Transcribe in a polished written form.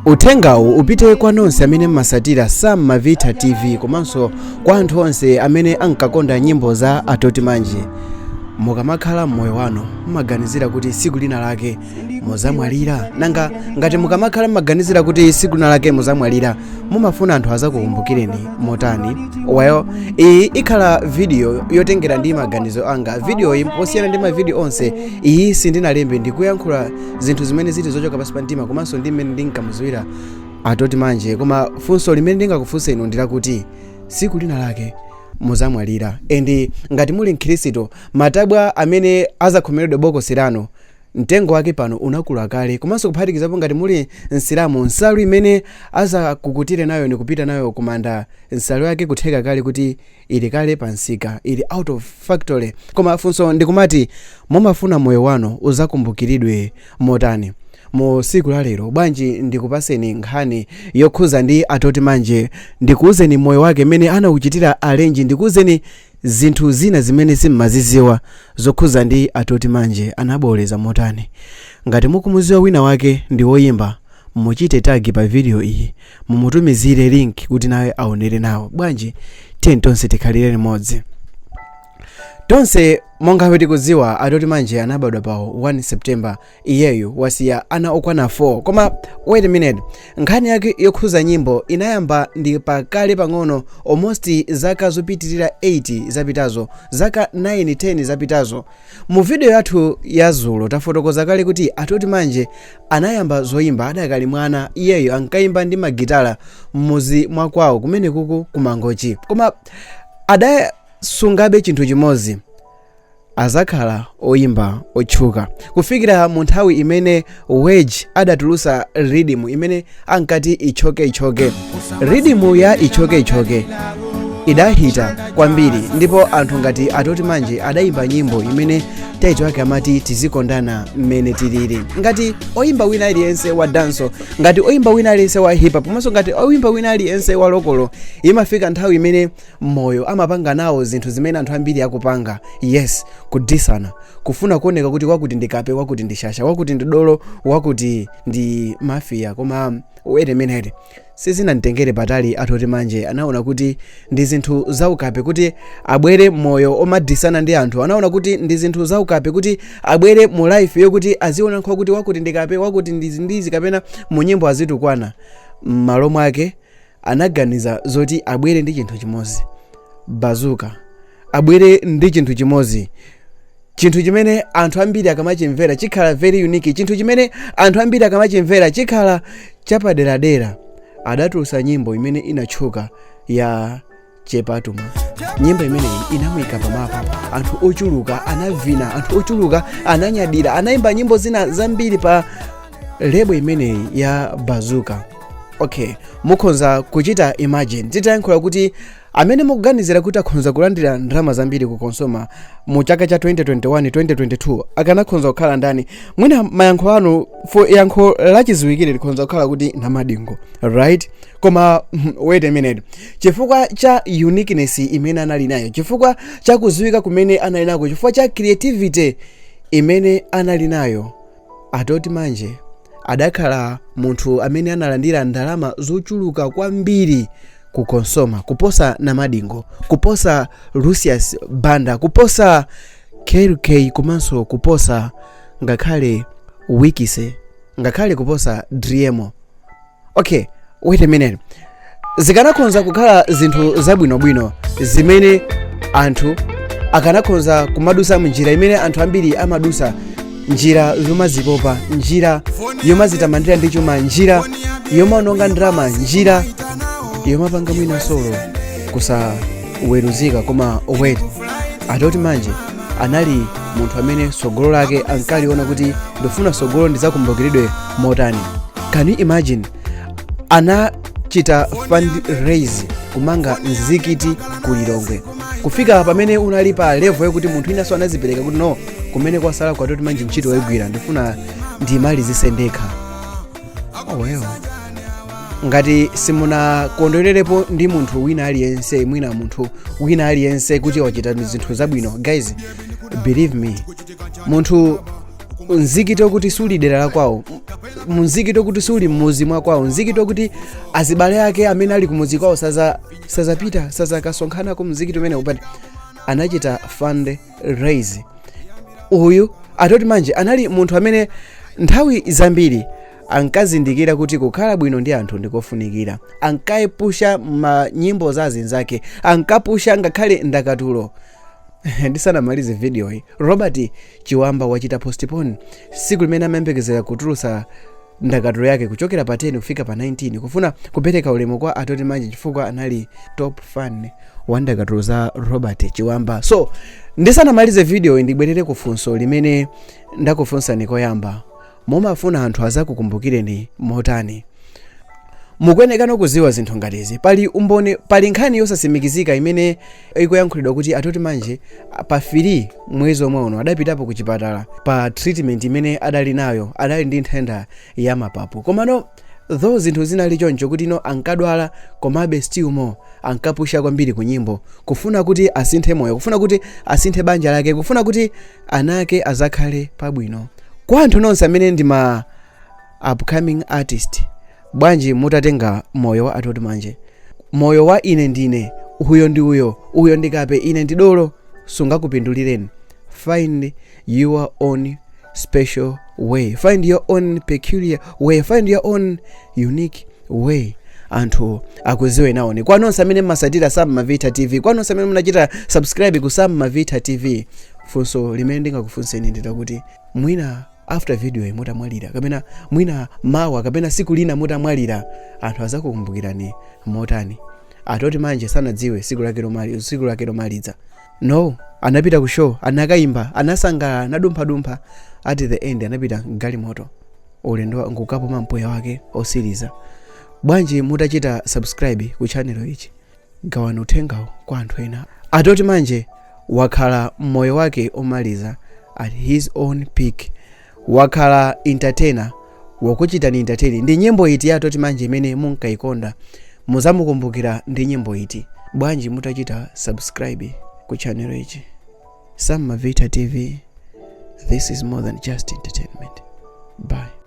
Uthengawu upite kwa nonse amene mmasatira Sam Mavita TV komanso kwa anthu onse amene ankakonda nyimbo za Atoti Manje. Mukamakhala mmoyo wanu, mmaganizira kuti tsiku lina lake muzamwalira? Nanga ngati mukamakhala mmaganizira kuti tsiku lina lake muzamwalira, mumafuna anthu azakukumbukireni motani? Well, iyi ikhala video yotengera ndi maganizo anga. Video iyi, posiyana ndi mavideo onse, iyi sindinalembe, ndikuyankhula zinthu zimene zili zochoka pansi pa mtima komanso ndi mmene ndinkamudziwira Atoti Manje. Koma funso limene ndingakufunse inu ndilakuti tsiku lina lake muzamwalira, and ngati muli mkhristu, matabwa amene azakhomeredwe bokosi lanu mtengo wake pano unakula kale. Komanso kuphatikizapo, ngati muli msilamu, nsalu imene azakukutire nayo nikupita nayo kumanda, nsalu yake kutheka kale kuti ili kale pansika, ili out of factory. Koma funso ndikumati, mumafuna moyo wanu uzakumbukiridwe motani? Mu tsiku la lero, bwanji ndikupaseni nkhani yokhuza ndi Atoti Manje, ndikuuzeni moyo wake mmene anauchitira arrange, ndikuuzeni zinthu zina zimene simmaziziwa zokhuza ndi Atoti Manje, anaboleza motani. Ngati mukumuziwa wina wake ndi woyimba, muchite tag pa video iyi, mumutumizire link kuti naye aonere nawo. Bwanji tiye tonse tikhalire limodzi tonse. Monga tikudziwa, Atoti Manje anabadwa pa 1 September. Iyeyu wasiya ana okwana 4. Koma wait a minute, nkhani yake yokhuza nyimbo inayamba ndi pakale pang'ono, almost zaka zopitirira 8 zapitazo, zaka 9 10 zapitazo. Mu video yathu ya zulo tafotokoza kale kuti Atoti Manje anayamba zoyimba adakali mwana. Iyeyo ankayimba ndi magitala m'muzi mwakwawo kumene kuku kuMangochi, koma adasungabe chinthu chimodzi: azakhala oyimba otchuka. Kufikira mu nthawi imene Wedge adatulusa riddim imene ankati "Ichoke Ichoke". Riddim ya "Ichoke Ichoke" idahita kwambiri, ndipo anthu ngati Atoti Manje adayimba nyimbo imene title yake amati "Tizikondana Mmene Tilili". Ngati oyimba wina aliyense wa dancehall, ngati oyimba wina aliyense wa hip hop, komanso ngati oyimba wina aliyense wa local, imafika nthawi imene moyo amapanga nawo zinthu zimene anthu ambiri akupanga. Yes, kudisana, kufuna kuoneka kuti wakuti ndi kape, wakuti ndi shasha, wakuti ndi dolo, wakuti ndi mafia. Koma wait a minute, sizinamtengere patali. Atoti Manje anaona kuti ndi zinthu zaukape kuti abwere moyo omadisana ndi anthu. Anaona kuti ndi zinthu zaukape kuti abwere mu life yokuti aziona nkho kuti wakuti ndi kape, wakuti ndizi ndizi, kapena mu nyimbo azitukwana. M'malo mwake anaganiza zoti abwere ndi chinthu chimodzi, bazuka. Abwere ndi chinthu chimodzi, chinthu chimene anthu ambiri akamachimvera chikhala very unique, chinthu chimene anthu ambiri akamachimvera chikhala chapaderadera. Adatulutsa nyimbo imene inatchuka ya "Chepatuma". Nyimbo imeneyi inamuyika pamapa, anthu ochuluka anavina, anthu ochuluka ananyadira. Anayimba nyimbo zina zambiri pa label imeneyi ya Bazuka. Okay, mukhoza kuchita imagine titayankhula kuti amene mukuganizira kuti akhonza kulandira ndalama zambiri ku COSOMA mu chaka cha 2021 2022 akanakhonza kukhala ndani? Mwina mayankho anu, fo yankho lachiziwikire likhonza kukhala kuti Namadingo, right? Koma wait a minute, chifukwa cha uniqueness imene anali nayo, chifukwa cha kuziwika kumene anali nako, chifukwa cha creativity imene anali nayo, Atoti Manje adakhala munthu amene analandira ndalama zochuluka kwambiri ku COSOMA kuposa Namadingo, kuposa Lucius Banda, kuposa KK, komanso kuposa ngakhale Wikise, ngakhale kuposa Driemo. Okay, wait a minute, zikanakhonza kukhala zinthu zabwinobwino zimene anthu akanakhonza kumadusa mnjira imene anthu ambiri amadusa, njira yomazipopa, njira yomazitamandira ndi chuma, njira yomaononga ndalama, njira yomapanga mwina solo kusaweruzika. Koma wait, Atoti Manje anali munthu amene sogolo lake ankaliona kuti ndifuna sogolo ndidzakumbukiridwe motani. Can you imagine, anachita fundraise kumanga mzikiti ku Lilongwe, kufika pamene unali pa level yokuti munthu inanso anazipereka kuti no, kumene kwasala kwatoti Manje ntchito yoigwira ndifuna ndimalizise ndekha. Oh well, ngati simunakondwererepo ndi munthu wina aliyense, mwina munthu wina aliyense kuti wachita zinthu zabwino, guys, believe me, munthu Mzikiti okuti suli dera la kwawo, mzikiti okuti suli mmuzi mwa kwawo, mzikiti okuti azibale ake amene ali kumuzi kwawo sazapita, sazakasonkhanako mzikiti umene, but anachita fund raise. Uyu Atoti Manje anali munthu amene nthawi zambiri ankazindikira kuti kukhala bwino ndi anthu ndikofunikira. Ankayipusha ma nyimbo za azinzake, ankapusha ngakhale ndakatulo. Ndisanamalize video iyi, Robert Chiwamba wachita postpone tsiku limene amayembekezera kutulutsa ndakatulo yake kuchokera pa 10 kufika pa 19, kufuna kupereka ulemu kwa Atoti Manje chifukwa anali top fan wa ndakatulo za Robert Chiwamba. So ndisanamalize video iyi, ndibwerere kufunso limene ndakufunsani koyamba: mumafuna anthu azakukumbukireni motani? Mukuyenekano kuziwa zinthu ngatizi. Pali umboni, pali nkhani yosasimikizika imene ikuyankhulidwa kuti Atoti Manje pa 3 mwezi omwe uno adapitapo ku chipatala pa treatment imene adali nayo, adali ndi nthenda ya mapapu. Komano though zinthu zinali choncho kuti ino ankadwala, komabe still more ankapusha kwambiri ku nyimbo, kufuna kuti asinthe moyo, kufuna kuti asinthe banja lake, kufuna kuti ana ake azakhale pabwino. Kwa anthu nonse amene ndi ma upcoming artist, bwanji mutatenga moyo wa Atoti Manje? Moyo wa ine ndine uyo ndi uyo, uyo ndikape, ine ndi dolo, sungakupindulireni. Find your own special way, find your own peculiar way, find your own unique way, anthu akuziwe nawoni. Kwa nonse amene mmasatira Sam Mavita TV, kwa nonse amene munachita subscribe ku Sam Mavita TV, funso limene ndingakufunseni nditakuti mwina after video iyi mutamwalira, kapena mwina mawa, kapena siku lina mutamwalira, anthu azakukumbukirani motani? Atoti Manje sanadziwe siku lake lomaliza. No, anapita ku show, anakayimba, anasangalala, anadumphadumpha. At the end anapita mgalimoto ulendo nkukapuma mpweya wake osiriza. Bwanji mutachita subscribe ku channel ichi? Gawani uthengawo kwa anthu ena. Atoti Manje wakhala moyo wake omaliza at his own peak, wakhala entertainer, wakuchitani entertain. Ndi nyimbo iti ya Atoti Manje imene munkayikonda? Muzamukumbukira ndi nyimbo iti? Bwanji mutachita subscribe ku channel ichi? Sam Mavita TV, this is more than just entertainment. Bye.